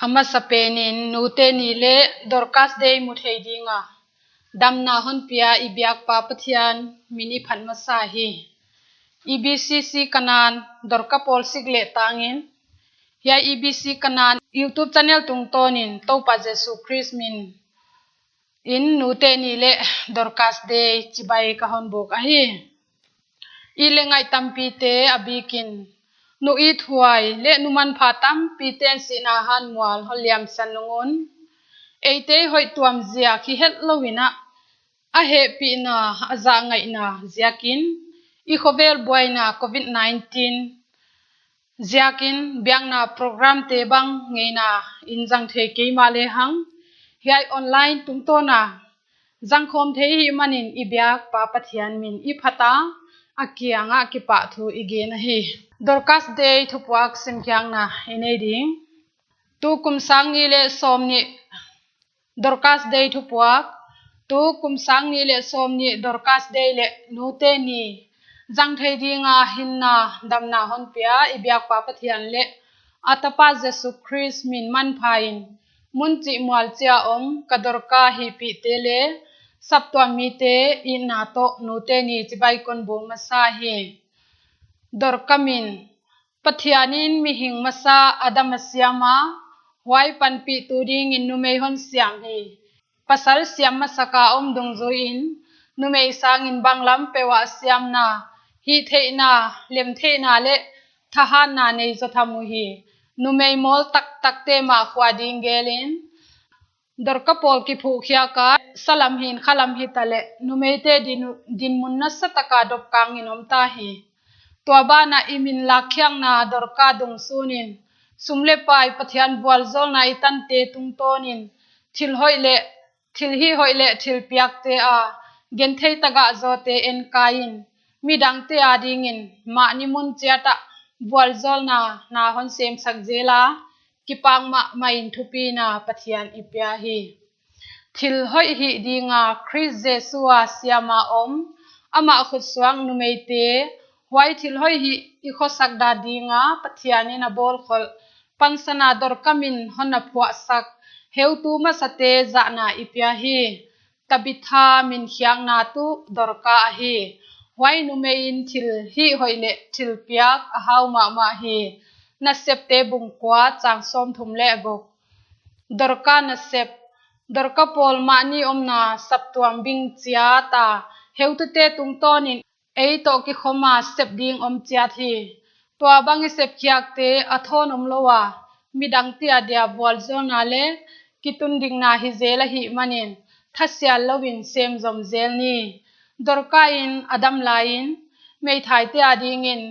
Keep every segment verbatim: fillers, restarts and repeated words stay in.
A masapen in nute ni leh Dorcas Day mu thei ding a damna hon pia i biakpa Pathian min i phat masa hi. E B C C Kanan Dorka pawl sik leh tang in, hiai E B C Kanan YouTube channel tungtawn in Toupa Jesu Khrist min in nute ni leh Dorcas Day chibai ka hon buk ahi. I leh ngai tampite a bik in, nu ithuai leh nu manpha tampite'n sihna hanmual hon liamsan nung un, eite hoih tuam ziak hi hetlou in a, a hehpihna, a zahngaihna ziakin, i khovel buaina COVID nineteen ziakin biakna programte bang ngeina in zang thei kei mahlehang, hiai online tungtawn a zangkhawm thei hih manin i biakpa Pathian min i phat a, a kiangah kipahthu i gen ahi. Dorcas Day thupuak simkhiakna i nei ding. Tukum sang nih leh sawmnih Dorcas Day thupuak. Tukum sang nih leh sawmnih Dorcas Day leh nute ni zang thei dinga hinna damna hon pia i biakpa Pathian leh a tapa Jesu Khrist min manpha in, mun chih mual chih a om ka Dorka hihpihte leh saptuam mite itna toh nute ni chibai kon buk masa hi. Dorka min. Pathian in mihing masa Adam a siam a, huai panpihtu dingin numei hon siam hi. Pasal siam masak a om dungzui in, numei sangin banglam peuh ah siamna, hihtheihna, lemtheihna leh thahatna nei zaw tham uhi. Numei mawl taktakte mah khua ding gel in, Dorka pawl kiphuh khiak a, salam hi'n khalam hitaleh, numeite din, dinmun nasatak a dopkang in om ta hi. Tua banah i min lakkhiakna Dorka dungsun in, sum leh pai Pathian vualzawlna i tante tungtawn in, thil hoih leh, thil hih hoih leh thil piakte a genthei tagah zawte enkai in, midangte adingin mahni mun chiat ah vualzawlna na hon semsak zel a, kipak mahmah in thupina Pathian i pia hi. Thil hoih hih dinga Khrist Jesu a siam a om, amah khutsuak numeite, huai thil hoih hih i khosak dan dinga Pathian in a bawlkholh, pansan a Dorka min hon na phuahsak, heutu masate zahna i pia hi. Tabitha min khiakna tuh Dorka ahi. Huai numei in thil hih hoih leh thil piak a hau mahmah hi. Nasepte bung kua chang sawmthum leh guk. Dorka nasep. Dorka pawl mahni omna saptuam bing chiat a, heutute tungtawn in ei toh kikhawm a sep ding om chiat hi. Tua bang i sep khiakte a thawn omlou a, midangte adia vualzawlna leh kitundingna hi zel ahih manin, thasial lou in sem zom zel ni. Dorka in a dam lai in, meithaite adingin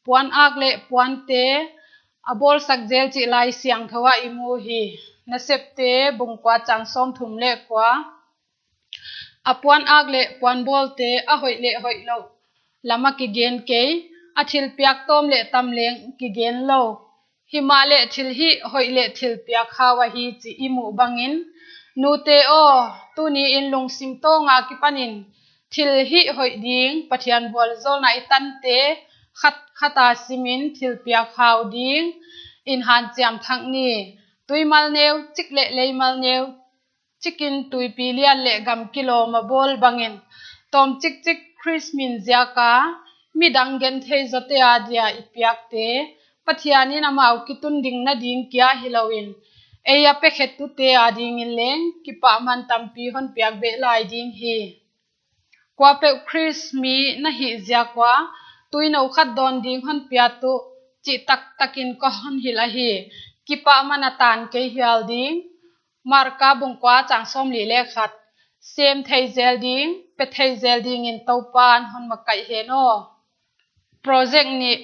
puan ak leh puante a bawlsak zel chih Laisiangthou ah i mu hi. Nasepte bung kua chang sawmthum leh kua. A puan ak leh puan bawlte a hoih leh hoihlouh lam a kigen kei, a thil piak tawm leh tam leng kigen lou. Himahleh thil hih hoih leh thil piak hau ahi chih i muh bangin, nute aw, tuni in lungsim tawng a kipan in thil hih hoih ding Pathian vualzawlna i tante khat khat a sim in thil piak hau ding in hanciam thak ni. Tuimal neu chik leh leimal neu chik in tuipi lian leh gam kilawm a bawl bangin, tawmchikchik Khrist min ziak a midang genthei zawte adia i piakte Pathian in amau kitundingna ding kia hilou in, ei a pekhettute adingin leng kipahman tampi hon piak beh lai ding hi. Kuapeuh Khrist mi na hih ziak ua tuinou khat dawn ding hon piak tuh, chih taktak in ka hon hilh ahi. Kipahman a tan kei hial ding. Marka bung kua chang sawmli leh khat. Sem thei zel ding, pe thei zel dingin Toupa'n hon makaih hen aw. Project nih,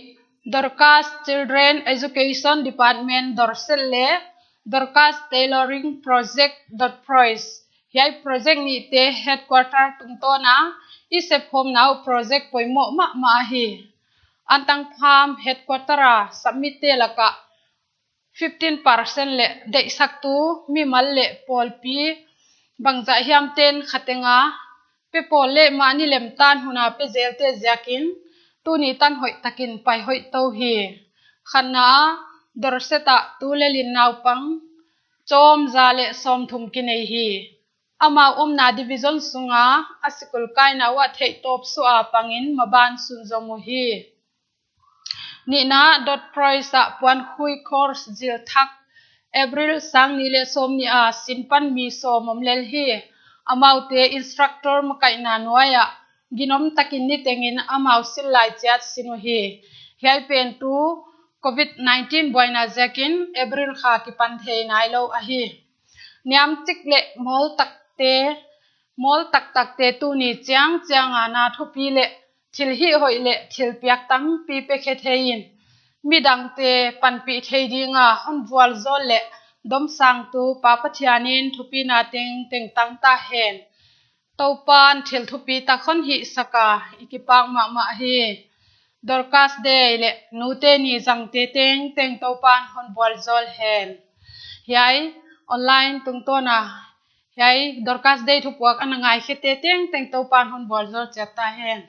Dorcas Children Education Department Dorset leh Dorcas Tailoring Project dot pros. Hiai project nihte headquarter tungtawn a i sepkhawmna uh project poimoh mahmah ahi. Antang Farm headquarter a submit te lakah fifteen percent leh deihsaktu mimal leh pawlpi bangzah hiamte'n kha teng a, pe pawl leh mahni lemtan hun a pe zelte ziakin tuni tan hoihtakin pai hoih tou hi. Khatna ah, Dorset ah tu lel in naupang chawmza leh sawmthum kinei hi. Amau omna division sunga a sikul kaina uah theihtawp suah a pangin maban sunzom uhi. Nihna, Dot Prize ah puankhui course zil thak April sang nih leh sawmnih a sin pan mi sawm om lel hi. Amaute instructor makaihna nuai ah ginom takin nitengin amau sil lai chiat sin uhi. Hiai pen tu covid nineteen buaina ziakin April kha kipan thei nailou ahi. Niam chik leh mawl takte, mawl taktakte tuni chiangchiang a na thupi leh thil hihhoih leh thilpiak tampi pe khe thei in, midangte panpih thei dinga hon vualzawl leh domsangtu Pa Pathianin thupina tengteng tang ta hen. Toupan thil thupi tak hon hihsak a, i kipak mahmah hi. Dorcas Day leh Nute Ni zangte tengteng Toupan hon vualzawl hen. Hiai online tungtawn a hiai Dorcas Day thupuak ana ngaikhete tengteng Toupan hon vualzawl chiat ta hen.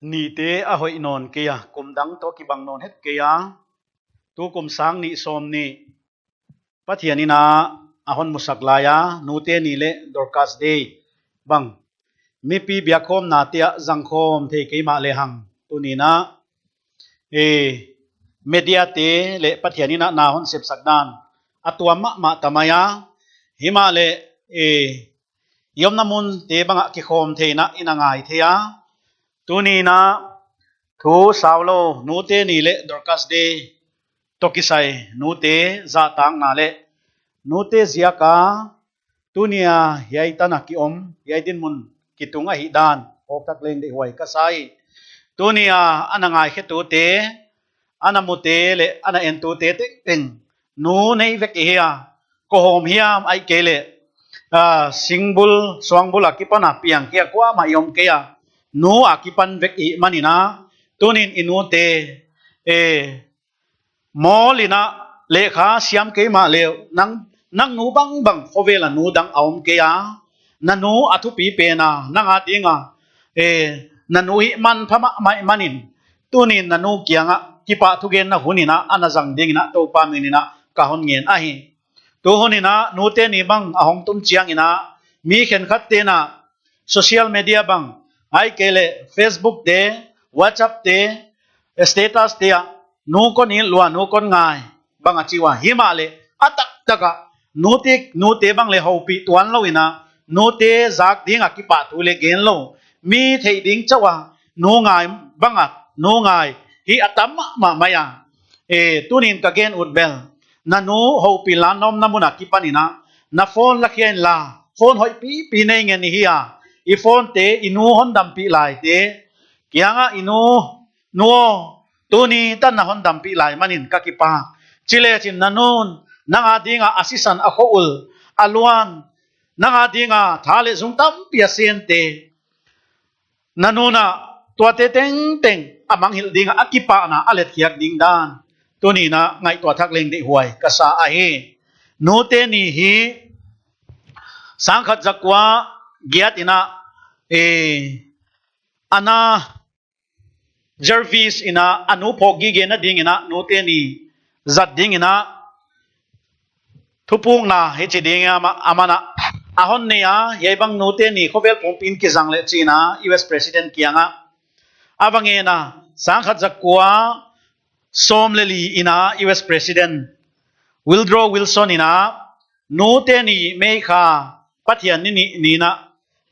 Nite a hoih nawn kei a, kum dang toh kibang nawn het kei a. Tu kum sang nih sawm nih Pathian in a hon musak lai a, nute ni leh Dorcas Day bang mipi biakkhawmna te ah zangkhawm thei kei mahlehang, tuni'n a, eh, media te leh Pathian in a na hon sepsak dan a tuam mahmah ta mai a. Himahleh, eh, i omna mun te bang ah kikhawm theihna in a ngai thei a. Tuni'n a thu saulou, nute ni leh Dorcas Day toh kisai nute zahtakna leh nute ziak a tuni a hiai tan a ki om, hiai dinmun kitung ahihdan phawk thak leng deihhuai ka sa hi. Tuni a ana ngaikhetute, ana mute leh ana entute tengteng nu nei vek i hi a, kua hawm hiam ahihkeileh, ah, singbul suangbul a kipan a piang khia kuamah i om kei a, nu a kipan vek i hih manin a, tuni'n i nute, eh, mawl in a, lehkha siam kei mahle uh, nang, nang nu bangbang khovel a nu dang a om kei a, na nu a thupi pen a, nang a ding a, eh, na nu hih manpha mahmah i hih manin, tuni'n na nu kiang ah kipahthu genna hun in a ana zang ding in a Toupa min in a ka hon ngen ahi. Tu hun in a nute ni bang a hong tun chiang in a, mi khenkhatte'n a social media bang, ahihkeileh Facebook te, WhatsApp te, status te ah, nu kon it lua, nu kon ngai bang a chi ua. Himahleh a taktak a nute, nute bang leh houpih tuanlou in a, nute zak ding a kipahthu leh genlou, mi theih ding chauh a nu ngai bang a nu ngai hi a tam mahmah mai a. Eh, tuni'n ka gen ut bel, na nu houpih la, na omna mun a kipan in a, na phone la khia inla, phone hoih pipi nei ngen i hi a, i phone te i nu hon dampih lai te kiang ah, i nu, nu aw, tuni tan na hon dampih lai manin ka kipak, chi lechin na nu'n nang a ding a a sisan, a khoul, a luan, nang a ding a tha leh zung tampi a sente, na nu'n a tuate tengteng a mangngilh ding a a kipahna a letkhiak ding dan tuni'n a ngaihtuah thak leng deihhuai ka sa ahi. Nute ni hi sangkhat zakua giat in a, eh, Anna Jarvis in a, a nu phawk gigena ding in a nute ni zat ding in a thupukna hichi ding a, ama, aman a, a hon nei a, hiai bang nute ni khovel pumpi in kizang leh chi in a U S President kiang ah a va ngen a, sangkhat zakua sawm leh li in a U S President Woodrow Wilson in a nute ni May kha Pathian ni nih ni in a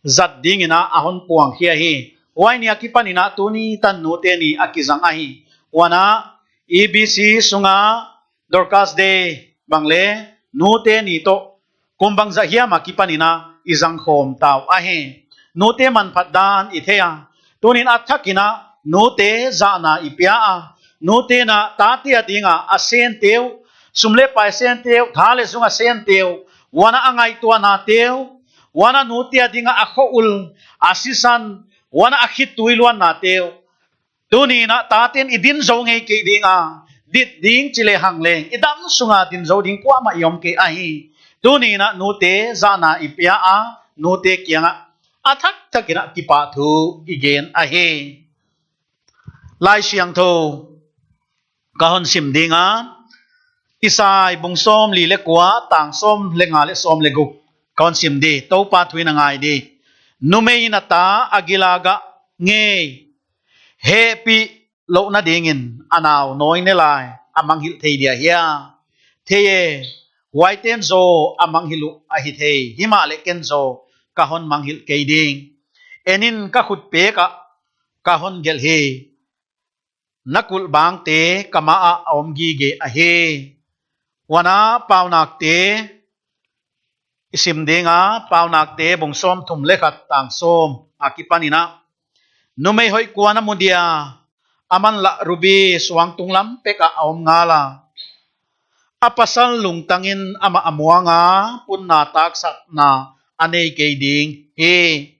zat ding in a a hon puang khia hi. Huai ni a kipan in a tuni tan nute ni a kizang ahi. Huan a E B C sung a Dorcas Day bang leh nute ni toh kum bangzah hiam a kipan in a i zangkhawm ta uh ahi. Nute manphat dan i thei a, tuni'n a thak in a nute zahna i pia a, nute in a tate a ding a a sente uh, sum leh pai sente uh, tha leh zung a sente uh, huan a a ngaihtuahnate uh, huan a nute a ding a a khoul, a sisan, huan a a khitui luannate uh, tuni'n a tate'n i din zou ngei kei ding a, dit ding chi lehang leng i dam sung a din zou ding kuamah i om kei ahi. Tuni'n a nute zahna i pia a, nute kiang ah a taktak in a kipahthu i gen ahi. Laisiangthou ka hon sim ding a, Isai bung sawm leh kua, tang sawm leh nga leh sawm leh guk ka hon sim di, Toupa thu in a ngai di. Numei in a ta a gil a gah ngei hehpih louhna ding in a nau nawi ne lai, a mangngilh thei dia hia? Thei e, huaite'n zaw a mangngilh uh ahi thei, himahleh ken zaw ka hon mangngilh kei ding. En in, ka khut pek ah ka hon gelh hi. Na kulhbangte ka ma ah a om gige ahi. Huan a Paunakte i sim ding a, Paunakte bung sawmthum leh khat, tang sawm a kipan in a, numei hoih kua na mu dia? Aman lah rubi suang tunglam pek ah a om ngal a, a pasal lungtang in amah a muang a, punna taksatna a nei kei ding hi.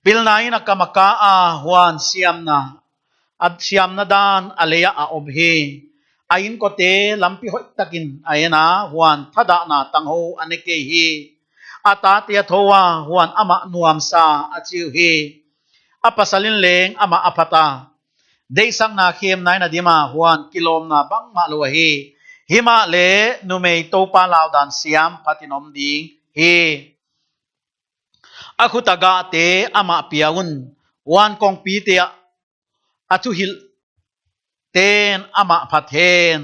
Pilna in a kam a ka a, huan siamna, a siamna dan a lei ah a om hi. A inkuante lampi hoihtak in a en a, huan thadahna tanghou a ne kei hi. A tate a thou a, huan amah nuamsa a chi uhi. a pasal in leng amah a phat a. Deihsakna khem nai in a dim a, huan kilawmna bangmah lou ahi. Himahleh numei Toupa laudan siam phatin om ding hi. A khut a gahte amah pia un, huan kongpite ah a thuhilhten amah phat hen.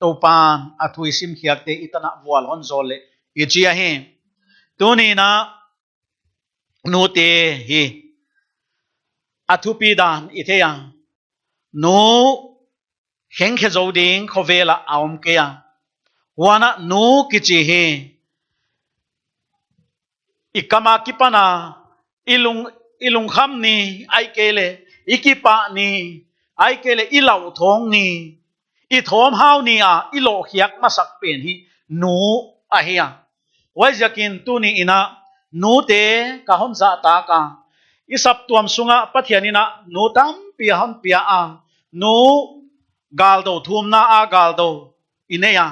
Toupan a thu i simkhiakte i tan ah vual hon zawl leh i chi ahi. Tuni'n a nute hi a thupi dan i thei a. Nu khengkhe zou ding khovel ah a om kei a. Huan a nu kichi hi i kam akipan a i lung, i lungkham ni, ahihkeileh i kipah ni, ahihkeileh i lauthawng ni, i thawmhau ni a i lohkhiak masak pen hi nu ahi a. Huaiziakin tuni'n a nute ka hon zahtak a. I saptuam sungah Pathian in a nu tampi a hon pia a. Nu galdou, thumna a galdou i nei a.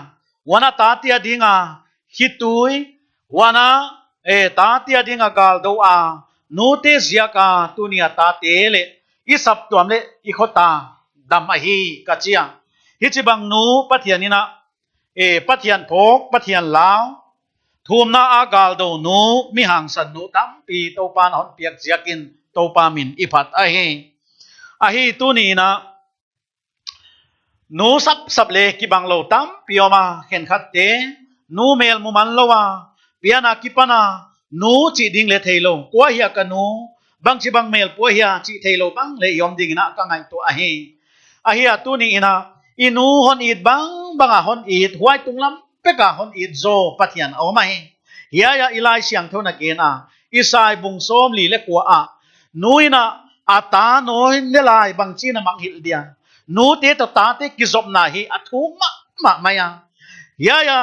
Huan a tate a ding a khitui, huan a, eh, tate a ding a galdou a. Nute ziak a tuni a tate leh i saptuam leh i khota dam ahi ka chi a. Hichibang nu Pathian in a, eh, Pathian phawk, Pathian lau, thumna a galdou nu, mi hangsan nu tampi Toupan a hon piak ziakin Toupa min i phat ahi. Ahi tuni'n a nu sapsap leh kibang lou tampi om a, khenkhatte nu mel mu man lou a, pian akipan a nu chih ding leh theilou, kua hia ka nu, bangchibang mel pua hia chih theilou bang leh i om dingin a ka ngaihtuah ahi. Ahi a tuni'n a i nu hon it bangbang a hon it, huai tunglam pek a hon it zaw Pathian a om ahi. Hiai a i Laisiangthou in a gen a, Isai bung sawmli leh kua ah, nu in a a ta nawi ne lai bangchi'n a mangngilh dia. Nute toh tate kizopna hi a thuk mahmah mai a. Hiai a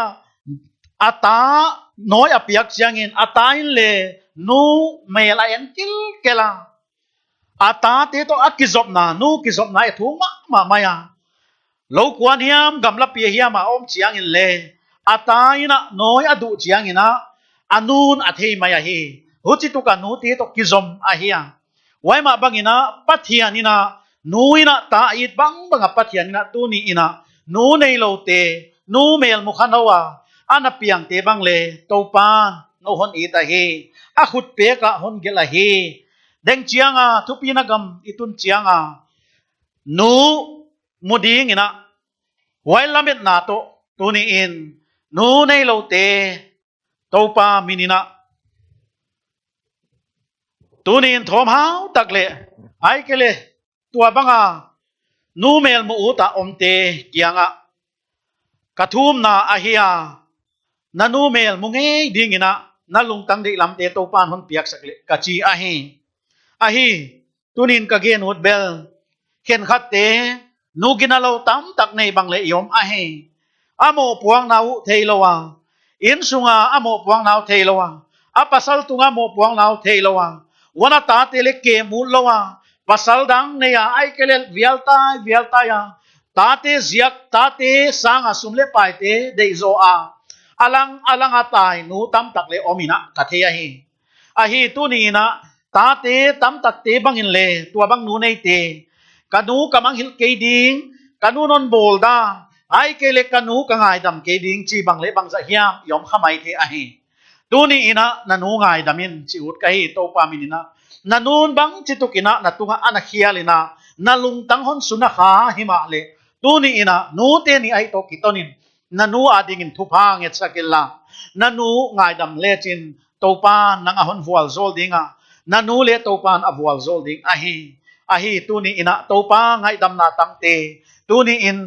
a ta nawi a piak chiangin a ta in leng nu mel a en kilkel a. A tate toh a kizopna, nu kizopna a thuk mahmah mai a. Loukuan hiam, gamlapi hiam a om chiangin leng a ta in a nawi a duh chiangin a, a nu'n a thei mai ahi. Huchituk a nute toh kizom ahi a. Huai mah bangin a Pathian in a nu in a ta it bangbang a Pathian in a tuni'n a nu neiloute, nu mel mu kha nou a ana piangte bang leng Toupan nou hon it ahi. A khut pek a hon gelh ahi. Deng chiang a, thupina gam i tun chiang a, nu mu dingin a, huai lametna toh tuni'n nu neiloute Toupa min in a tuni'n thawmhau tak leh, ahihkeileh tua bang a nu mel mu ut a omte kiang ah ka thumna ahi a, na nu mel mu ngei dingin a na lungtang deihlamte Toupan hon piaksak leh ka chi ahi. Ahi, tuni'n ka gen ut bel, khenkhatte nu ginalou tamtak nei bang leng i om ahi. A mohpuakna uh theilou a, innsung a a mohpuakna uh theilou a, a pasal tung a mohpuakna uh theilou a, huan a tate leng kem ut lou a, pasal dang nei a, ahihkeileh vialtai vialtai a, tate ziak, tate sang a sum leh paite deih zaw a, a lang a lang a tai nu tamtak leng om in a ka thei ahi. Ahi, tuni'n a tate tamtakte bangin leng tua bang nu neite, ka nu ka mangngilh kei ding, ka nu'n hon bawl dan, ahihkeileh ka nu ka ngaidam kei ding chi bang leh bangzah hiam i om kha maithei ahi. Tuni'n a na nu ngaidam in chi ut ka hi Toupa min in a. Na nu'n bangchituk in a na tung ah ana khial in a, na lungtang hon suna kha himahleh, tuni'n a nute ni ahi toh kiton in na nu adingin thupha ngetsak inla, na nu ngaidam lechin Toupan nang a hon vualzawl ding a, na nu leng Toupan a vualzawl ding ahi. Ahi, tuni'n a Toupa ngaihdamna tangte, tuni'n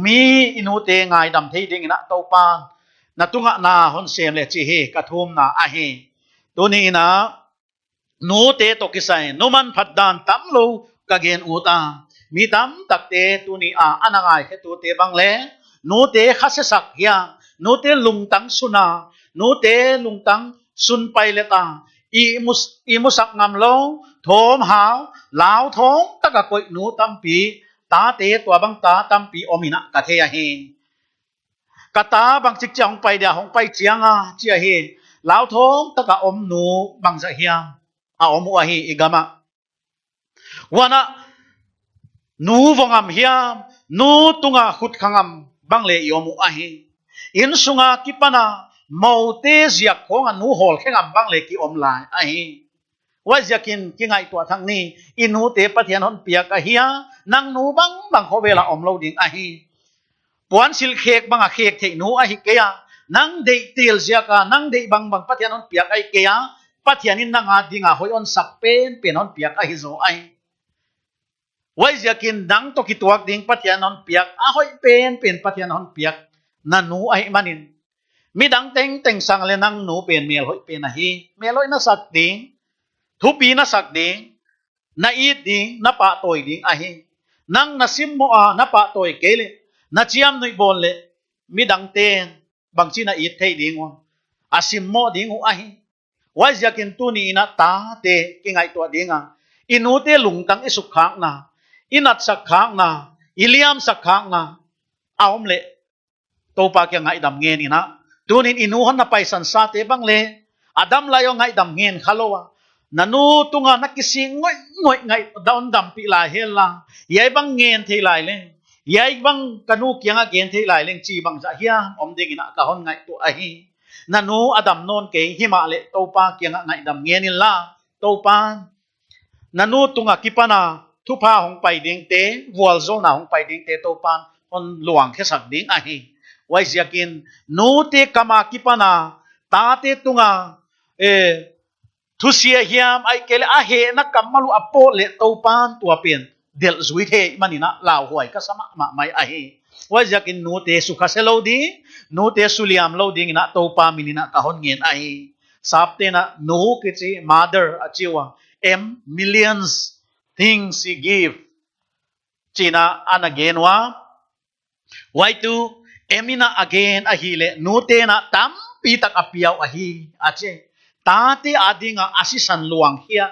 mi i nute ngaidam thei dingin a Toupan na tung ah na hon sem leh chih hi ka thumna ahi. Tuni'n a nute toh kisai nu manphat dan tamlou ka gen ut a. Mi tamtakte tuni a ana ngaikhetute bang leng, nute khasiasak hia, nute lungtang suna, nute lungtang sun pailet a, i mu, i musak ngamlou, thawmhau, lauthawng tak a koih nu tampi, tate tua bang ta tampi om in a ka thei ahi. Ka ta bangchik chia hong pai dia, hong pai chiang a chia hi, lauthawng tak a om nu bangzah hiam a om uh ahi i gam ah. Huan a, nu vua ngam hiam, nu tunga khut kha ngam bang leh i om uh ahi. Innsung a kipan a, moute ziak khawng a nu hawlkhe ngam bang leh ki om lai ahi. Huaiziakin kingaihtuah thak ni, i nute Pathian hon piak ahia, nang nu bangbang khovel a om lou ding ahi. Puansilh khek bang a khek theih nu ahi kei a, nang deih tel ziak a, nang deih bangbang Pathian hon piak ahi kei a, Pathian in nang a ding a hoih hon sak penpen hon piak ahi zaw ahi. Huaiziakin nang toh kituak ding Pathian hon piak, a hoih penpen Pathian hon piak, na nu ahihmanin. Midang tengteng sang leh nang nu pen mel hoih pen ahi, mel hoih na sak ding, thupi na sak ding, na it ding, na pahtawi ding ahi. Nang na simmoh a, na pahtawi kei leh, na chiamnuih bawl leh, midangte'n bangchin a it thei ding ua, a simmoh ding uh ahi. Huaiziakin tuni in a tate kingaihtuah ding a, i nute lungtang i sukkhakna, i natsak khakna, i liamsak khakna a om leh, Toupa kiang ngaihdam ngen in a. Tunin i nu hon na paisan sate bang leh, a dam lai uh ngaihdam ngen kha lou a, na nu tunga na kisik ngoihngoih ngaih, hon dampih lai hen la. Hiai bang ngen thei lai leng, hiai bang ka nu kiang a gen thei lai leng chi bangzah hiam om ding in a ka hon ngaihtuah ahi. Na nu a dam nawn kei himahleh Toupa kiang a ngaihdam ngen in la. Toupa'n na nu tunga kipan a thupha hong pai dingte, vualzawlna hong pai dingte Toupa'n hon luangkhe sak ding ahi. Huaiziakin nute kam a kipan a tate tunga, eh, thusia hiam ahihkeileh a hehna kammal uh a pawt leh Toupa'n tua pen delh zui thei manin a lauhuai ka sa mahmah mai ahi. Huaiziakin nute sukha se lou ding, nute suliam lou ding in a Toupa min in a ka hon ngen ahi. Sapte'n a nu kichi mother a chi ua, M, millions things she give, chi in a ana gen ua. Huai tu M in a a gen ahihleh, nute'n a tampi tak a pia uh ahi, a chi. Tate a ding a a sisan luang hia.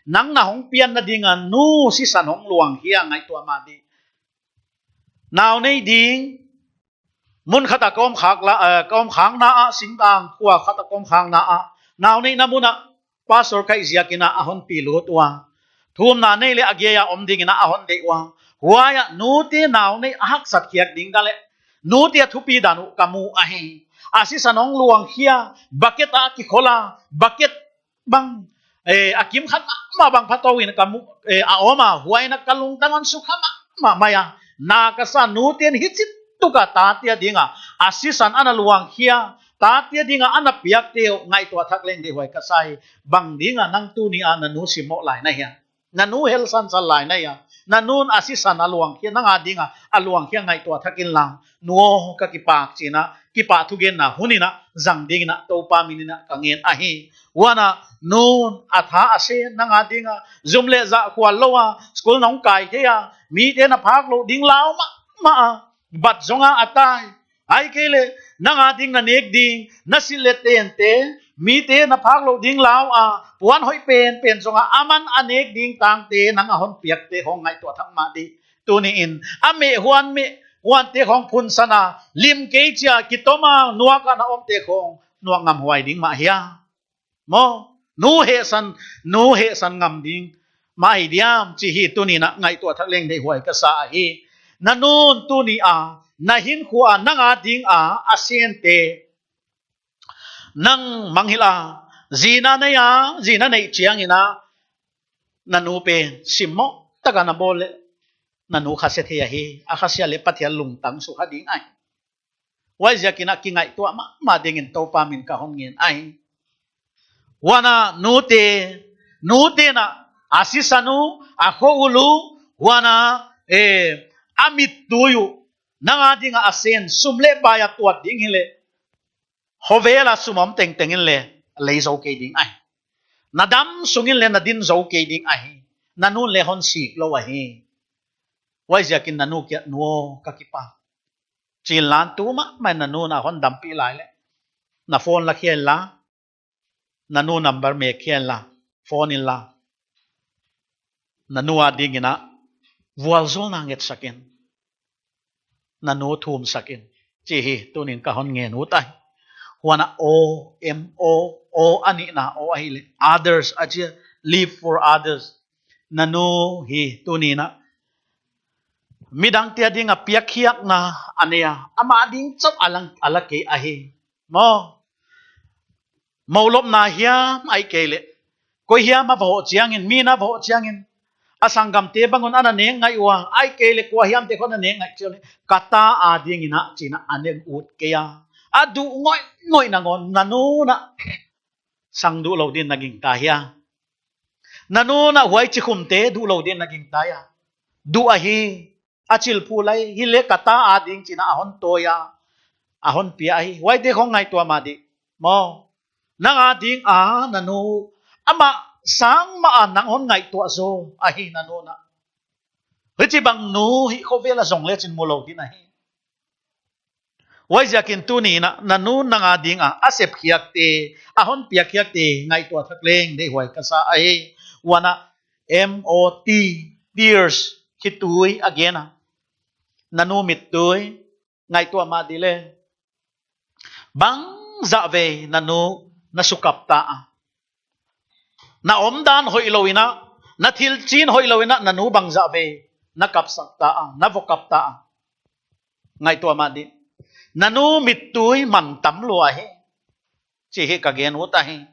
Nang na hong pianna ding a nu sisan hong luang hia ngaihtuah mah di. Nau nei ding, mun khat a ka om khak la, eh, ka om khakna ah, singtang khua khat a ka om khakna ah, nau neihna mun ah, pastor ka hih ziak in a a hon pi lut ua. Thumna nei leh a gei a om ding in a a hon deih ua. Huai ah nute nau neih a haksat khiak ding dan leh, nute a thupi dan uh ka mu ahi. A sisan hong luang hia, bucket a kikhol a, bucket bang, eh, a kim khat mahmah bang phatou in ka mu, eh, a om a, huai in a ka lungtang hon sukha mahmah mai a. Na ka sa, nute'n hichi tuk a tate a ding a a sisan ana luang hia, tate a ding a ana piakte uh ngaihtuah thak leng deihhuai ka sa hi. Bang ding a nang tuni a na nu simmoh lai na hia? Na nu hel sansan lai na hia? Na nu'n a sisan a luang hia, nang a ding a a luang hia ngaihtuah thak in la. Nu aw, ka kipak, chi in a kipahthugenna hun in a zang ding in a Toupa min in a ka ngen ahi. Huan a, nu'n a tha a sen, nang a ding a zum leh zah khual lou a, school na hong kai thei a, mite'n a phak louh ding lau mahmah a, bat zong a a tai. Ahihkeileh, nang a ding na nek ding, na silh leh tente, mite'n a phak louh ding lau a, puan hoih penpen zong a, aman a nek ding tangte nang a hon piakte hong ngaihtuah thak mah di. Tuni in, a meh huan meh huante hong phunsan a, lim kei chia kitom a nuak a na omte hong nuak ngamhuai ding mah hia. Maw, nu hehsan, nu hehsan ngam ding mah hi diam chih hi tuni in a ngaihtuah thak leng deihhuai ka sa ahi. Na nu'n tuni a, na hinkhua a, nang a ding a a sente nang mangngilh a, zi na nei a, zi na neih chiang in a, na nu pen simmoh tak a na bawl leh, na nu khasia thei ahi, a khasia leh Pathian lungtang sukha ding ahi. Huaiziak in a kingaihtuah mahmah ding in Toupa min ka hon ngen ahi. Huan a nute, nute'n a, a sisan uh, a khoul uh, huan a, eh, a mittui uh, nang a ding a a sen, sum leh pai a tuat ding hileh, khovel a sum om tengteng in leh lei zou kei ding ahi. Na dam sung in leh na din zou kei ding ahi. Na nu'n leh hon sik lou ahi. Huaiziak in na nu kiang, nu aw, ka kipak, chi in la, tu mahmah in na nu'n a hon dampih lai leh, na phone la khia in la, na nu number mek khia in la, phone in la, na nu a ding in a vualzawlna ngetsak in, na nu thumsak in, chih hi tuni in ka hon ngen ut ahi. Huan a O, M O, O a nihna O ahihleh others a chi a, live for others. na nu hi tuni'n a midangte ading a piakkhiakna a nei a, amah ding chauh a la, a la kei ahi. Maw, moulopna hiam ahihkeileh koi hiam a va hoh chiangin, mi'n a va hoh chiangin, a sanggamte bang un ana nek ngaih ua, ahihkeileh kua hiamte khawng ana nek ngaih chiangin, ka ta adingin a chi'n a, a nek ut kei a. A duh ngoihngoih nangawn, na nu'n a sang duh lou dingin na gingta hia? Na nu'n a huai chikhumte duh lou dingin na gingta hia? Duh ahi. A chilphu lai hileh ka ta ading chi'n a, a hon tawi a, a hon pia ahi. Huaite khawng ngaihtuah mah dih. Maw, nang ading a na nu, amah sang mah a nang hon ngaihtuah zaw ahi na nu'n a. Hichibang nu hi khovel a zong lechin mu lou ding ahi. Huaiziakin tuni'n a, na nu'n nang ading a a sepkhiakte, a hon piakkhiakte ngaihtuah thak leng deihhuai ka sa ahi. Huan a, M O T, tears, khitui a gen a. Na nu mittui ngaihtuah mah dih leh. Bangzah vei na nu na sukap ta a? Na omdan hoihlou in a, na thil chin hoihlou in a, na nu bangzah vei na kapsak ta a, na vo kap ta a? Ngaihtuah mah dih. Na nu mittui mantam lua hi, chih hi ka gen ut ahi.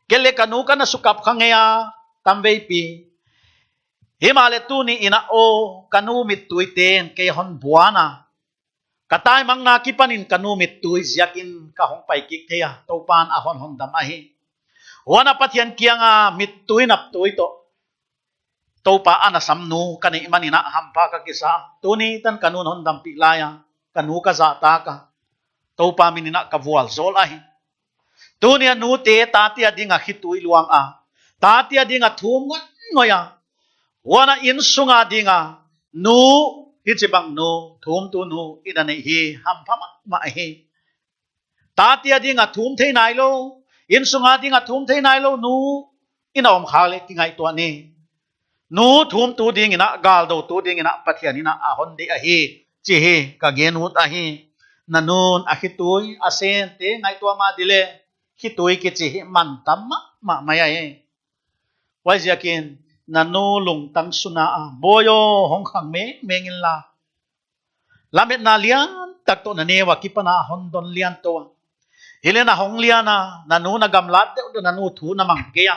Kei leh ka nu ka na sukap kha ngei a, tamveipi. Himahleh tuni'n a aw, ka nu mittuite'n kei hon buan a. Ka taimangna akipanin ka nu mittui ziakin ka hong pai kik thei a, Toupa'n a hon hondam ahi. Huan a Pathian kiang a mittui naptui toh Toupa ana sam nu ka neih manin a hampha ka kisa. Tuni tan ka nu'n hondampih lai a, ka nu ka zahtak a, Toupa minin a ka vualzawl ahi. Tuni a nute tate ading a khitui luang a, tate ading a thum ngoihngoih a, huan a innsung ading a nu, hichibang nu, thumtu nu i na neih hi hampha mahmah hi. Tate ading a thum thei nailou, innsung ading a thum thei nailou nu i na om khak leh kingaihtuah ni. Nu thumtu dingin a, galdoutu dingin a Pathian in a a hon deih ahi, chih hi ka gen ut ahi. Na nu'n a khitui a sente ngaihtuah mah dih leh. Khitui kichi hi mantam mahmah mai ahi. Huaiziakin na nu lungtang suna a, bawi aw, hong khang mengmeng inla, lametna liantak toh na neu a kipan a hon don lian tou a. Hileh na hong lian a, na nu na gamlat deuhdeuh, na nu thu na mang kei a.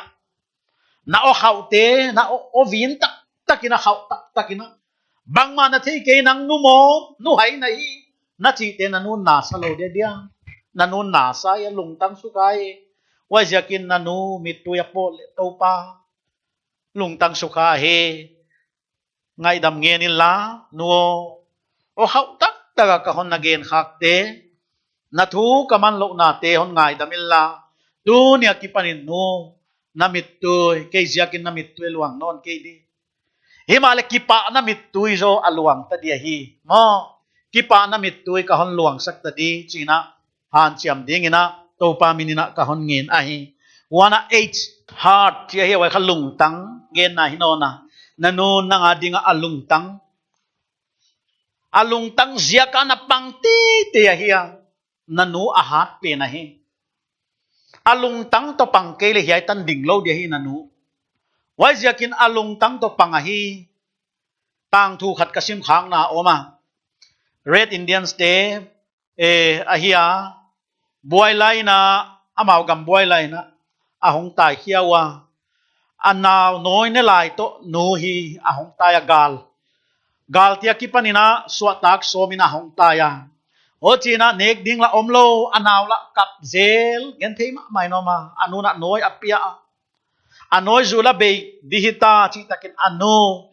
Na aw khauhte, na aw, aw vin taktak in a, khauh taktak in a, bangmah na thei kei, nang nu maw, nu hai na hi, na chihte na nu'n na sa lou dia dia. Na nu'n na sa a, lungtang sukha hi. Huaiziakin na nu mittui a pawl leh Toupa lungtang sukha hi. Ngaihdam ngen inla, nu aw, aw khauh taktak a ka hon na gen khakte, na thu ka man louhnate hon ngaidam inla. Tuni akipanin nu, na mittui, kei ziakin na mittui luang nawn kei di. Himahleh kipahna mittui zaw a luang ta di ahi. Maw, kipahna mittui ka hon luangsak ta di, chi'n a hanciam dingin a Toupa minin a ka hon ngen ahi. Huan a H, heart, chih ahi, huai kha lungtang genna hi nawn a. Na nu'n nang ading a a lungtang, a lungtang ziak a na pang teitei ahi a. Na nu a hat pen ahi. A lungtang toh pang kei leh hiai tan ding lou di ahi na nu. Huaiziakin a lungtang toh pang ahi. Tangthu khat ka sim khakna om a. Red Indians te, eh, ahi a, buai lai in a, amau gam buai lai in a, a hong taikhia ua. A nau nawi ne lai toh nu hi a hong tai a, gal. Galte akipanin a suahtak sawmin a hong tai a. Huchiin a nek ding lah omlou, a nau lah kap zel, genthei mahmah in om a, a nu'n a nawi a pia a. A nawi zu lah bei di hita chih takin a nu,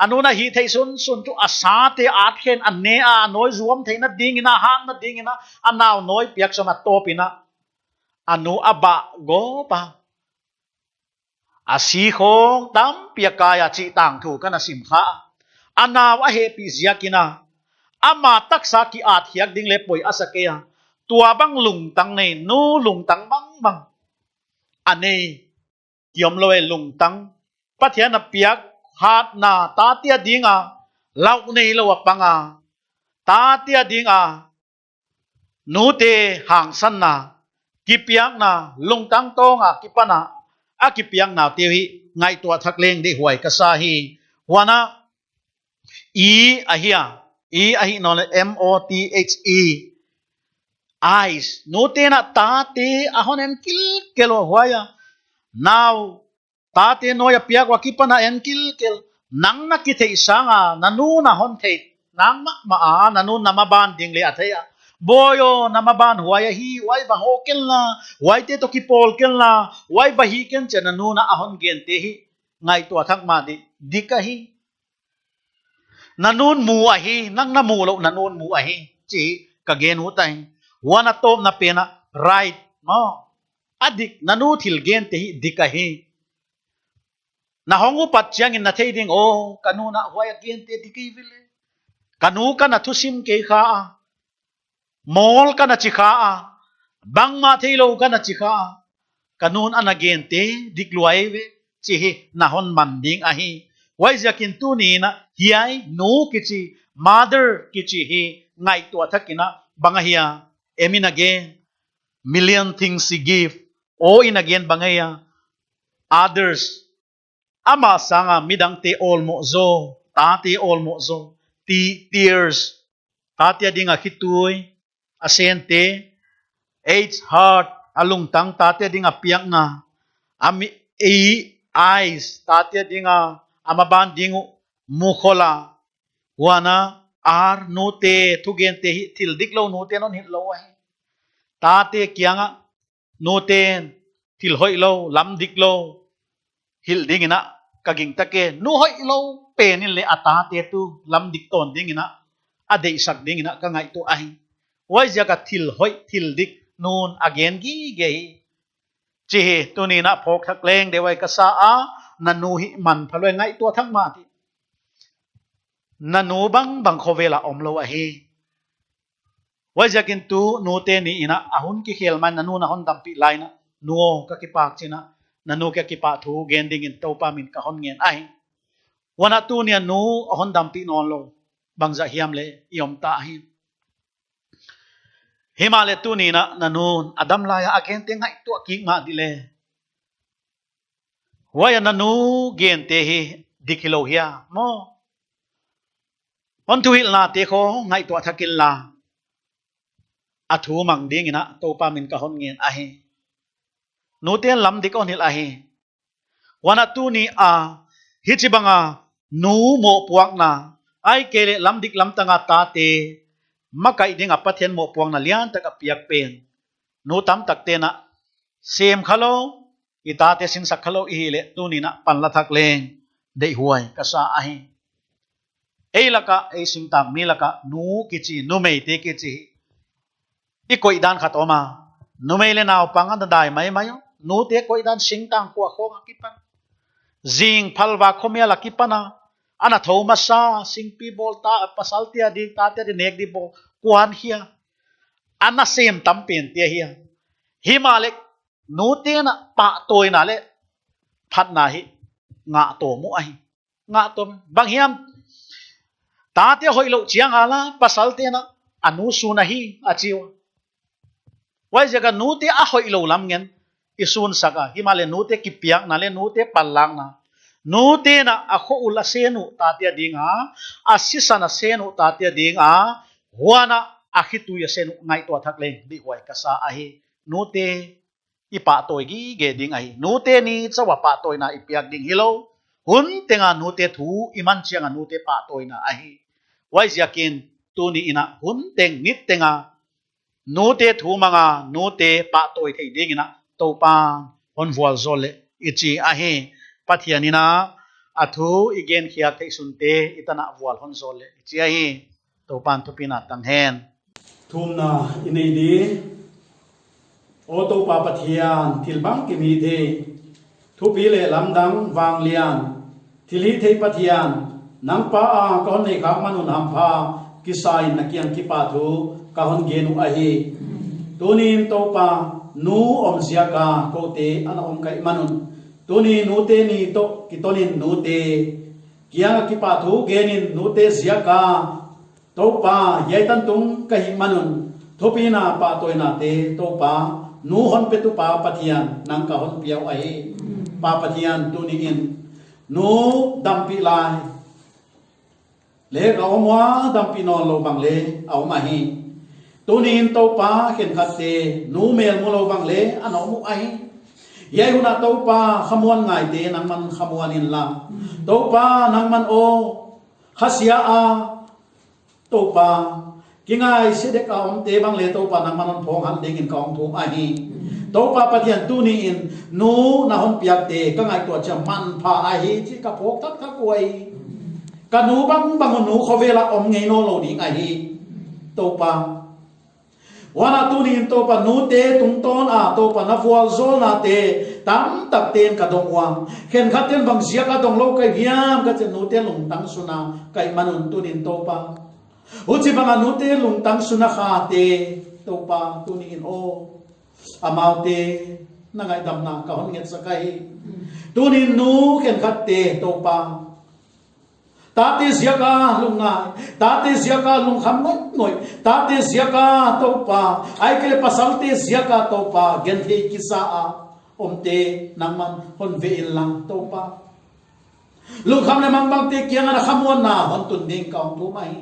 a nu'n a hihtheih sunsun chu a sate atkhen a ne a, a nawi zu om theihna dingin a, hatna dingin a, a nau nawi piak sawm a tawpin a, a nu a bah gawp a. A si khawng tampi a kai a chih tangthu ka na sim kha. A nau a hehpih ziakin a, ama taksa ki-atkhiak ding leh poi a sa kei a. Tuabang lungtang nei, nu lungtang bangbang a nei ki omlou e, lungtang. Pathian a piak hatna, tate ading a lauh neilou a pang a, tate ading a nute hangsanna, kipiakna, lungtang tawng a kipan a, a a kipiaknate hi ngaihtuah thak leng deihhuai ka sa hi. Huan a, i ahi a, i ahi nawn leh M O T H E, eyes. Nute'n a tate a hon en kilkel uh huai a. Nau, tate nuai a piak ua kipan a en kilkel. Nang na kitheih sang a, na nu'n a hon thei. Nang mahmah a, na nu'n na maban ding leh a thei a. Bawi aw, na maban huai ahi, huai va hoh ken la, huaite toh kipawl ken la, huai va hih ken chi a na nu'n a hon gente hi ngaihtuah thak mah di, dik ahi. Na nu'n mu ahi, nang na muh louh na nu'n mu ahi, chi ka gen ut ahi. Huan a tawpna pen a, right, maw. A dik, na nu thil gente hi dik ahi. Na hong upat chiangin na thei ding, aw, ka nu'n a huai a gente dik hi ve leh. Ka nu ka na thusim kei kha a. Mawl ka na chi kha a, bangmah theilou ka na chi kha a, ka nu'n ana gente dik lua ve, chi hi na hon man ding ahi. Huaiziakin tuni'n a hiai nu kichi, mother kichi hi ngaihtuah thak in a bang ahia, em in a gen, million things she give, aw in a gen bang ahia, others, ama sang a midangte awlmoh zaw, tate awlmoh zaw, te-, tears, tate a ding a khitui, a sente, age, heart, a lungtang, tate a ding a piakna, a mi-, e-, eyes, tate a ding a, a maban ding uh, mu khol a, huan a, ar, nute, thugente hi, thil diklou nute hon hilh lou ahi. Tate kiang a, nute'n thil hoihlou, lam diklou hilh ding in a ka gingta e, nu hoihlou pen in leh a tate tuh lam dik tawn ding in a, a deihsak ding in a ka ngaihtuah ahi. Huaiziak a thil hoih, thil dik nu'n a gen gige hi. Chi hi, tuni'n a phawk thak leng deihhuai ka sa a, na nu hi manpha lua, ngaihtuah thak mah di. Na nu bangbang khovel a omlou ahi. Huaiziakin tu nute ni in a, a hun kikhel mai in a nu'n a hon dampih lai in a, nu aw ka kipak chi in a, na nu kiang a kipahthu gen dingin Toupa min ka hon ngen ahi. Huan a tuni a nu a hon dampih nawnlou, bangzah hiam leh i om ta hi. Himahleh tuni'n a na nu'n a dam lai a a gente ngaihtuah kik mah di leh. Huai a na nu gente hi dik hilou hia, maw. Hon thuhilhnate khong ngaihtuah thak in la, a thu mang ding in a Toupa min ka hon ngen ahi. Nute'n lam dik hon hilh ahi. Huan a tuni a, hichibang a nu mohpuakna, ahihkeileh lam dik lam tang a tate makaih ding a Pathian mohpuakna liantak a piak pen, nu tamtakte'n a sem khalou, i tate sinsak khalou i hih leh tuni'n a panla thak leng deihhuai ka sa ahi. Ei lak a, ei singtangmi lak a, nu kichi, numeite kichi hi i koih dan khat om a. Numei leh naupang ana dai maimai uh. Nute koih dan singtang kuah khong a kipan, zing phalvak khomial a kipan a, ana thou masa, singpi bawl ta, pasalte a ding, tate a ding nek di bawl, kuan hia, ana sem tam pen te hia. Himahleh nute'n a pahtawina leh phatna hi ngah tawm uh ahi. Ngah tawm. Bang hiam, tate hoihlou chiang a la, pasalte'n a, a nu sun ahi, a chi ua. Huaiziak a nute a hoihlou lam ngen i sunsak a, himahleh nute kipiakna leh nute panlakna, nute'n a a khoul a sen uh tate a ding a, a sisan a sen uh tate a ding a, huan a a khitui a sen uh ngaihtuah thak leng deihhuai ka sa ahi. Nute i pahtawi gige ding ahi. Nute ni chauh a pahtawina i piak ding hilou. Hun teng a nute thu i man chiang a nute pahtawina ahi. Huaiziakin tuni in a hun teng, nit teng a nute thu mang a nute pahtawi thei ding in a Toupa'n hon vualzawl leh i chi ahi. Pathian in a a thu i genkhiak theih sunte i tan a vual hon zawl leh i chi ahi. Toupa'n thupina tang hen. Thumna i nei di. Aw Toupa Pathian, thil bangkim hithei, thupi leh lamdang vanglian, thilhihthei Pathian, nang Pa a ka hon nei khak man un hampha kisa in na kiang kipahthu ka hon gen uh ahi. Tuni'n Toupa, nu om ziak a koute ana om ka hih man un, tuni nute ni toh kiton in nute kiang a kipahthu gen in nute ziak a Toupa, hiai tan tung ka hih man un, thupina pahtawinate Toupa, nu hon petu Pa Pathian, nang ka hon pia uh ahi. Pa Pathian, tuni in nu dampih lai le ka om ua, dampih nawnlou bang le a om ahi. Tuni in Toupa, khenkhatte nu mel mulou bang le ana om uh ahi. Hiai hun ah Toupa, khamuan ngaite nangman khamuan inla, Toupa, nangman aw, khasia a, Toupa, kingaihsiat dek a omte bang le Toupa, nangman hon phawng hal dingin ka hong thum ahi. Toupa Pathian, tuni in nu na hon piakte ka ngaihtuah chiang manpha ahi chih ka phawk taktak uh ahi. Ka nu bangbang uh nu khovel ah om ngei nawnlou ding ahi, Toupa. Huan a tuni in Toupa, nute tungtawn a Toupa, na vualzawlnate tamtakte'n ka dong ua. Khenkhatte'n bang ziak a donglou ka hi hiam ka chih, nute lungtang sung a ka hih man un, tuni in Toupa, huchibang a nute lungtang sung a khate Toupa, tuni in aw, amaute na ngaihdamna ka hon ngetsak ahi. Tuni in nu khenkhatte Toupa, tate ziak a lungngai, tate ziak a lungkham ngoihngoih, tate ziak a Toupa, ahihkeileh pasalte ziak a Toupa, genthei kisa a omte nangman hon ve inla Toupa, lungkham leh mangbangte kiang ah na khamuanna hon tun ding ka hong thum ahi.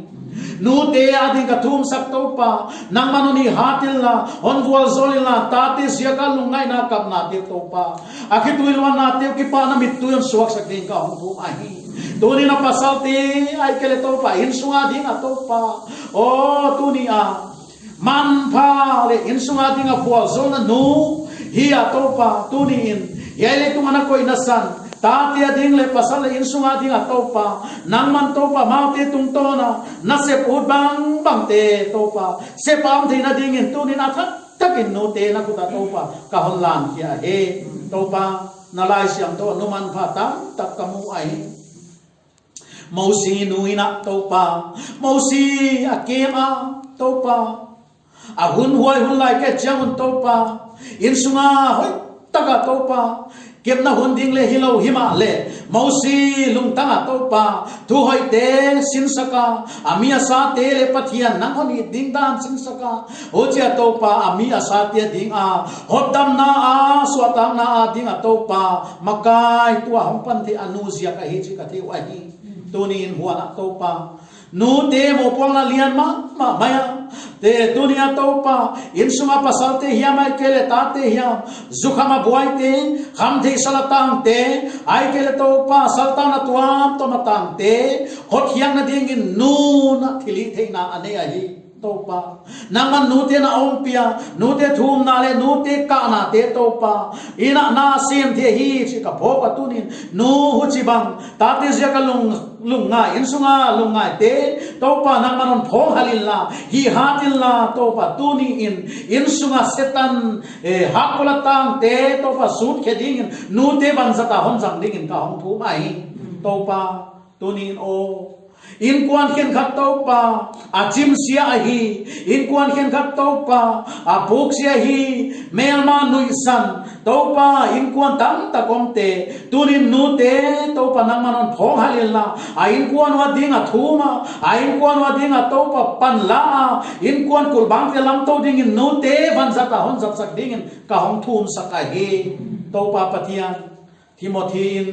Nute ading ka thumsak Toupa, nangman hon hihhat inla, hon vualzawl inla, tate ziak a lungngaihna kapnate Toupa, a khitui luannate uh kipahna mittui hon suaksak ding ka hong thum ahi. Tuni in a pasalte, ahihkeileh Toupa, innsung ading a Toupa, aw, tuni a manpha leh innsung ading a vualzawlna nu hi a Toupa, tuni in hiai leitung a na koihna san, tate ading leh pasal leh innsung ading a Toupa, nangman Toupa, amaute tungtawn a na sep ut bangbangte Toupa, sep a om theihna dingin tuni in a thak takin nute na khut ah Toupa, ka hon lan khia hi. Toupa, na Laisiangthou ah nu manpha tamtak ka mu ahi. Mosi nu in a Toupa, Mosi a kem a Toupa, a hun huai hun lai kei chiang un Toupa, innsung a hoihtak a Toupa, kepna hun ding le hilou himahleh, Mosi lungtang a Toupa, thu hoihte sinsak a, a mi a sate leh Pathian nang hon it ding dan sinsak a, huchia Toupa, a mi a sate ading a hotdamna a, suahtakna ading a Toupa, makai tua hong pan theih a nu ziak ahi chih ka thei uh ahi. Tuni in huan a Toupa, nute mohpuakna lian mahmah mai a, te tuni a Toupa, innsung a pasalte hiam ahihkeileh tate hiam, zukham a buaite, khamtheih sal a tangte, ahihkeileh Toupa, saltang a tuamtuam a tangte, hotkhiakna dingin nu in a thilhihtheihna a nei ahi. Toupa, nangman nute na ompih a, nute thumna leh nute kahnate Toupa, in a na sem thei hi chih ka phawk a, tuni in nu huchibang, tate ziak a lung, lungngai, innsung a lungngaite Toupa, nangman hon phawng hal inla, hihhat inla Toupa, tuni in innsung a Setan, eh, hakkol a tangte Toupa, sut khe dingin nute vanzat a hon zang dingin ka hong thum ahi. Toupa, tuni in aw, innkuan khenkhat Toupa, a chim sia ahi, innkuan khenkhat Toupa, a puk sia hi, melma nuihsan, Toupa, innkuan tamtak omte, tuni in nute, Toupa, nangman hon phawng hal inla, a innkuan uh ading a thum a, a innkuan uh ading a Toupa, pan la a, innkuan kulhbangte lamtou dingin nute vanzat a hon zatsak dingin ka hong thumsak ahi. Toupa Pathian, Timothy in,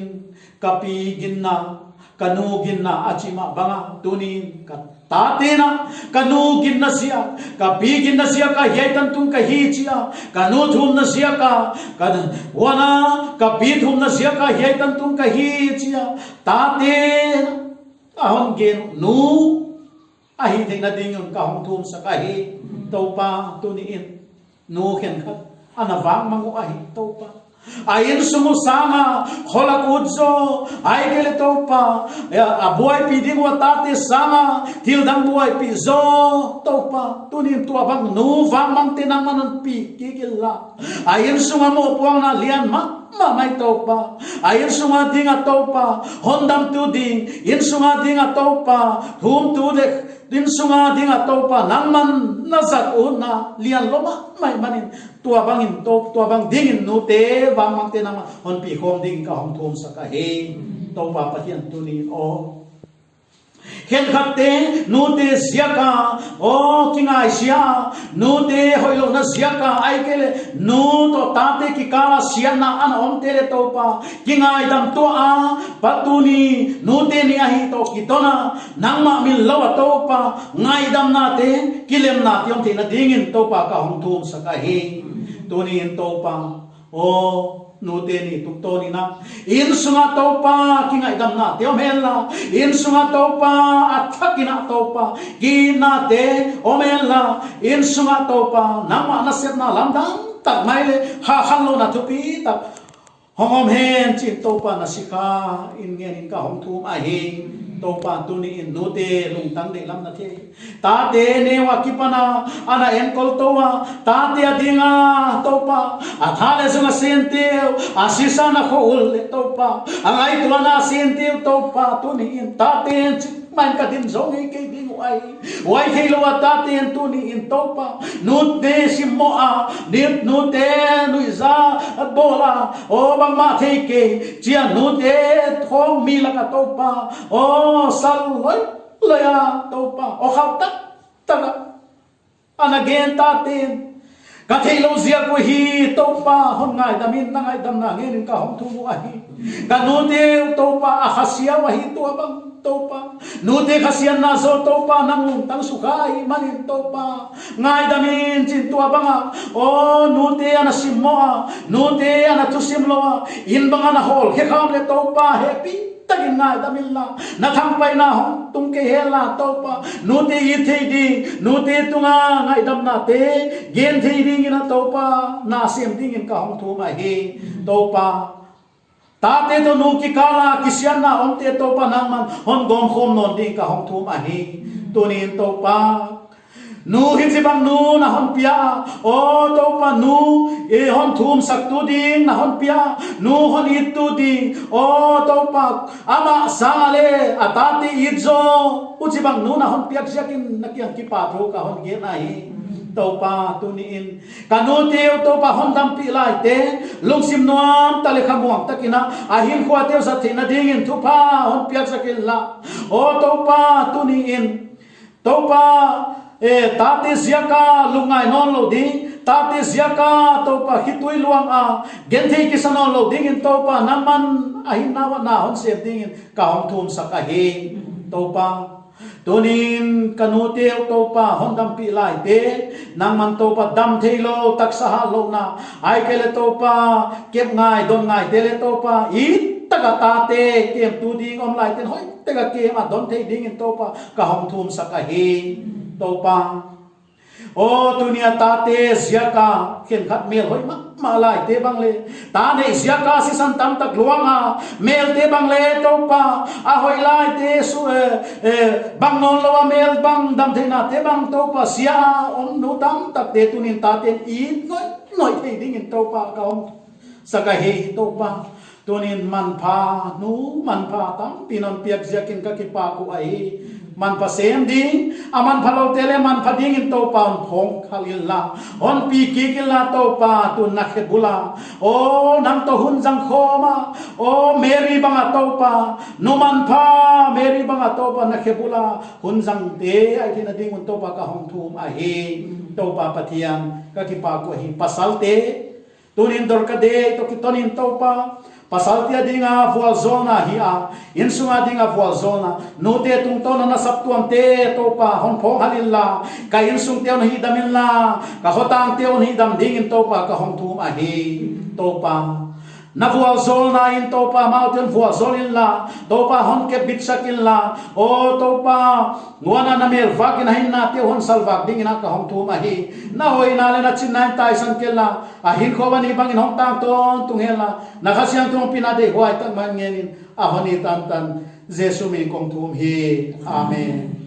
ka pi ginna, ka nu ginna a chih mah bang a, tuni in ka tate'n a, ka nu ginna ziak, ka pi ginna ziak a hiai tan tung ka hi chi a, ka nu thumna ziak a, ka huan a, ka pi thumna ziak a hiai tan tung ka hi chi a, tate'n a hon gen nu a hih theihna dingin ka hong thumsak ahi. Toupa, tuni in nu khenkhat ana vak mang uh ahi Toupa. A innsung uh sang a, kholak ut zaw, ahihkeileh Toupa, a buaipih ding uh a tate sang a, thildang buaipih zaw Toupa. Tuni in tuabang nu vak mangte nangman hon pi kik inla, a innsung a mohpuakna lian mahmah mai Toupa. A innsung ading a Toupa, hondamtu ding, innsung ading a Toupa, thumtu dek, innsung ading a Toupa, nangman na zat utna lian lua mahmah ahihmanin, tuabang in Tou, tuabang dingin nute vak mangte nangman hon pi khawm dingin ka hong thumsak ahi. Toupa Pathian, tuni in aw, Khenkhatte nute ziaka, aw, kingaisia, nute hoihlouhna ziaka, ahihkeileh nu toh tate kikala siatna ana omte leh Toupa, kingaidam tuah a, Pa tuni, nute ni ahi toh kitona, nangmah min lou a Toupa, ngaidamnate, kilemnate om theihna dingin Toupa ka hong thumsak ahi. Tuniin Toupa, aw, nute ni tuktawn in a, innsung ah Toupa, kingaidamnate om henla, innsung ah Toupa, a thakin a Toupa, kiitnate om henla, innsung ah Toupa, nangmah nasepna lamdang tak mai leh, hakhanlouhna thupitak hong om hen chi'n Toupa na sikha in ngenin ka hong thum ahi. Toupa tuniin nute lungtang deihlam na thei. Tate neu a kipan a, ana enkol tou a, tate ading a Toupa, a tha leh zung a sente uh, a sisan a khoul leh Toupa, a ngaihtuahna a sente uh Toupa, tuniin tate chik main ka din zou ngei kei ding uh ahi. Huai theilou a taten tuniin Toupa, nute simmoh a, nit nute nuihza bawl a, aw bangmah thei kei, chia nute khong mi lak a Toupa, aw sal loi loi a Toupa, aw khauh taktak a, ana gen taten, ka theihlouh ziak uh hi Toupa, hon ngaidamin, na ngaidamna ngenin ka hong thum uh ahi. Ka nute uh Toupa, a khasia uh ahi tuabang Toupa. Nute khasiatna zaw Toupa, nang lungtang sukha ahihmanin Toupa, ngaidamin chi'n tuabang a, aw nute ana simmoh a, nute ana thusim lou a, inn bang ana hawlkhe kham leh Toupa, hehpihtakin ngaidam inla, na thangpaihna hong tung kei henla Toupa, nute it thei ding, nute tunga ngaidamnate gen thei dingin a Toupa, na sem dingin ka hong thum ahi. Toupa, tate toh nu kikala kisiatna omte Toupa, nangman hon gawmkhawm nawn ding ka hong thum ahi. Tuniin Toupa, nu hichibang nu na hon pia, aw Toupa, nu, e, hon thumsaktu ding na hon pia, nu hon ittu ding, aw Toupa, amah sang a leh a tate it zaw, huchibang nu na hon piak ziakin na kiang kipahthu ka hon gen ahi. Toupa, tuniin ka nute uh Toupa, hon dampih laite, lungsim nuam tak leh khamuang takin a, a hinkhuate uh zat theihna dingin thupha hon piaksak inla, aw Toupa, tuniin Toupa, e, tate ziaka lungngai nawnlou ding, tate ziaka Toupa, khitui luang a genthei kisa nawnlou dingin Toupa, nangman a hinna uah na hon sem dingin ka hong thumsak ahi. Toupa, tuniin ka nute uh Toupa, hon dampih laite, nangman Toupa, dam theilou, taksa hatlouhna, ahihkeileh Toupa, kep ngai, don ngaite leh Toupa, it taka tate kemtu ding om laiten hoihtak a kem a don thei dingin Toupa, ka hong thumsak ahi. Toupa, aw tunia tate ziaka khenkhat mel hoih mahmah laite bang leh, ta neih ziaka sisan tamtak luang a melte bang leh Toupa, a hoih laite su, e, e, bang nawnlou a mel bang, damtheihnate bang Toupa, sia a om nu tamtakte tuniin taten it ngoih ngoih thei dingin Toupa, ka hong thumsak ahi. Toupa, tuniin manpha nu, manpha tampi non piak ziakin ka kipak uh ahi. Manpha sem ding, a manpha loute leh manpha dingin Toupa, hon phawngkhal inla, hon pi kik inla Toupa, tun na khe bul a, aw nang toh hun zang khawm a, aw Mary bang a Toupa, nu manpha Mary bang a Toupa, na khe bul a hun zangte ahihtheihna ding un Toupa, ka hong thum ahi. Toupa Pathian, ka kipak uh ahi. Pasalte, tuniin Dorcas Day toh kitonin Toupa, pasalte adinga vualzawlna hi a, innsung adinga vualzawlna, nute tungtawna na saptuamte Toupa, hon phawngkhal inla, ka innsungte hon hihdam inla, ka khotangte hon hihdam dingin Toupa, ka hong thum ahi. Toupa, na vualzawlna in Toupa, amaute hon vualzawl inla, Toupa, hon kepbitsak inla, aw Toupa, huan a na mel vakin a hinnate hon salvak dingin a ka hong thum ahi. Na hoihna leh na chinna in taisan kenla, a hinkhua a ni bangin hong tang tawntung henla, na Kha Siangthou hong pina deihhuai tak mai ngenin, a hon it tantan Jesu min in kong thum hi. Amen.